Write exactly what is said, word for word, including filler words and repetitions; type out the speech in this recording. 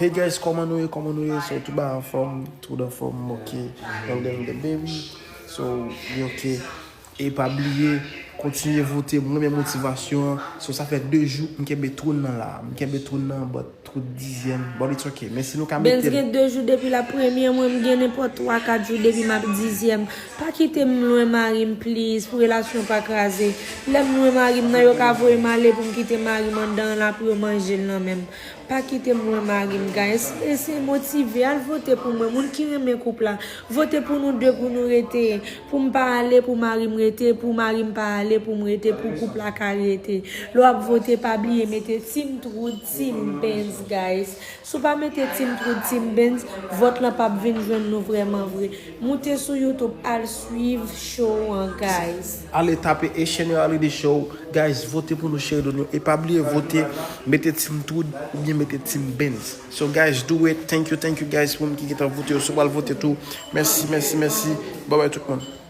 Hey guys, kòman nou ye? Kòman nou ye? So, tout bagay anfòm, tout anfòm, ok. And then the baby. So, we ok. E pa bliye, kontinye vote, mwen renmen motivasyon an. So, sa fè de jou, m kenbe twòn nan la. M kenbe twòn nan, but twòn dizyèm. But it's ok. Men si nou ka Benz mete. Gen de jou depi l ap premye, mwen m gen nenpòt twa kat jou depi m ap dizyèm. Pa kite m lwen mari m, please, pou relasyon pa kraze. Lè m lwen mari m nan, yo ka voye m ale pou m kite mari m anndan an la pou yo manje l nan men m. Pa kite m lwen mari m, guys. Eseye motive, al vote pou mwen. Moun ki renmen koup la, vote pou nou de pou nou rete. Pou m pa ale, pou mari m rete, pou mari m pa ale, pou m rete, pou koup la ka rete. Lè w ap vote, pa bliye mete Team Truth, Team Benz, guys. Si w pa mete Team Truth, Team Benz, vòt lan p ap vin jwenn nou vrèman vre. Moute sou YouTube, al swiv show an, guys. Ale tape Haitian Reality Show. Guys, vote pou nou, cheri doudou. E pa bliye vote, mete Team Truth oubyen mete Team Benz. So guys, do it. Thank you, thank you guys pou moun ki gentan vote yo. Si w pral vote tou, mèsi, mèsi, mèsi. Bye bye tout moun.